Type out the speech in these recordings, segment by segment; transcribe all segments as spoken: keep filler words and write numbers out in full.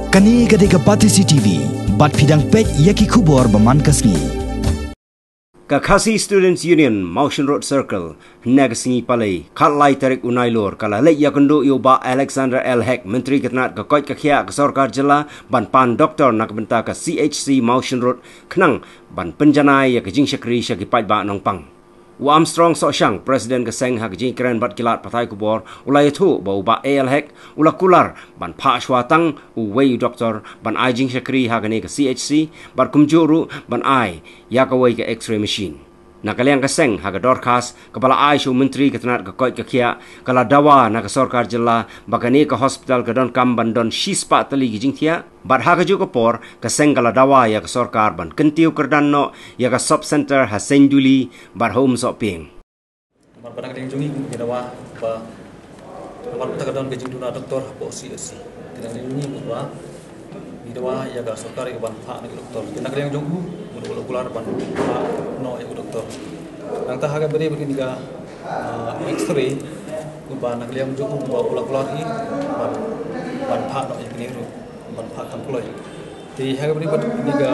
Kane ka dei ka Batesi T V, bad phi dang peit ïa ki khubor ba man ka sngi. Ka Khasi Students Union, Mawshynrut Circle, hynne ka sngi Palei, khatlai tarik u Nailur, ka la leit ïakynduh ïa u Bah Alexander L Hek, Myntri ka tnat ka koit ka khiah ka sorkar jylla, ban pan doktor na ka bynta ka C H C Mawshynrut, khnang ban pynjanai ïa ka jingshakri sha ki paidbah nongpang. U Armstrong Sohshang, President ka seng, ha ka jingkren bad ki lad pathai khubor, u la ïathuh ba u Bah A L Hek u la kular ban phah shuwa tang uwei u doktor ban ai jingshakri ha kane ka C H C, bad kumjuh ruh ban ai ïa kawei ka X-ray machine. Na ka liang ka seng, ha ka dorkhas kaba la ai sha u Myntri ka tnat ka koit ka khiah, ka la dawa na ka sorkar jylla ba kane ka hospital ka donkam ban don shispah tylli ki jingthiah, bad ha kajuh ka por ka seng ka la dawa ïa ka sorkar ban kyntiew kyrdan noh ïa ka sub center ha Seiñduli bad ha Umsohpieng. Namar ba na ka liang jong ngi ngi dawa ba namar ba ka don ka jingduna doktor hapoh C H C. Te na ka liang jong ngi ngi dawa ïa ka sorkar ïa ka ban phah na ka doktor. Te na ka liang jong u ngi dawa kular ban phah noh ïa ka doktor. Nangta ha ka bynta ba kane ka, ah, X-ray, kumba na ka liang jong u ba u la kular hi ban, ban phah noh ïa kane ruh, ban phah kam kloi. Te ha ka bynta ba kane ka,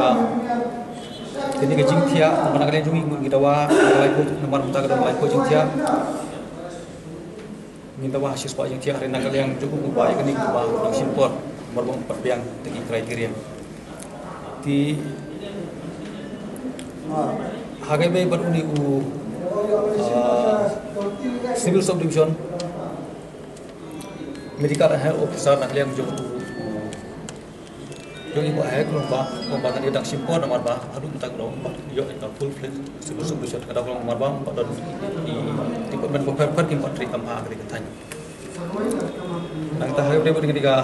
kane ka jingthiah, namar na ka liang jong ngi ngi dawa, namar mynta ka don laiphew jingthiah. Ngi dawa shispah jingthiah, hynrei na ka liang jong u ba ïa kane ka ba dang shim por, namar ba ym pat biang da ki criteria. Te ha kaba ïadei bad une u, ah, Civil Subdivision Medical and Health Officer, na ka liang jong u, u jong i Bah Hek, long ba, long ba kane ka dang shim por namar ba haduh mynta ka long ba ïoh ïa ka full fledged Civil Subdivision, ka dang long namar ba ba don i department ba pher pher kim pat trei kam ha kane ka thaiñ. Nangta ha kaba ïadei bad kane ka,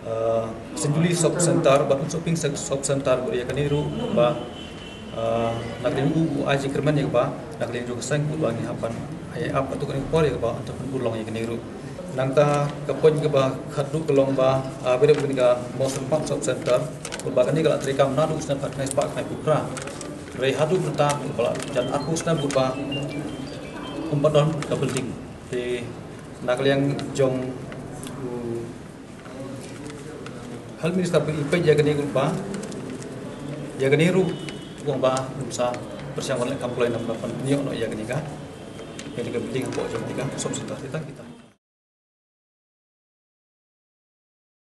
ah, Seiñduli Sub Center bad Umsohpieng Sub Center, bad ïa kane ruh ba, ah, na ka liang u, u ai jingkyrmen ïa kaba na ka liang jong ka seng, bad ba ngi hap ban ai ap katto katne ka por ïa kaba hynrei pynurlong ïa kane ruh. Nangta ka point kaba khatduh ka long ba, ah, bad ïa kane ka Mawsynram Sub Center, bad ba kane ka la treikam naduh u snem khatkhyndai spah khyndai phew phra. Hynrei haduh mynta bad ba la jan arphew snem bad ba ym pat don ka building. Te na ka liang jong u Health Minister ba i peit ïa kane ruh ba, ïa kane ruh, u ong ba ym sa pyrshang ban leh kam kloi namar ban pynïoh noh ïa kane ka, ïa kane ka building hapoh jong kane ka Sub Center. Te tang kita.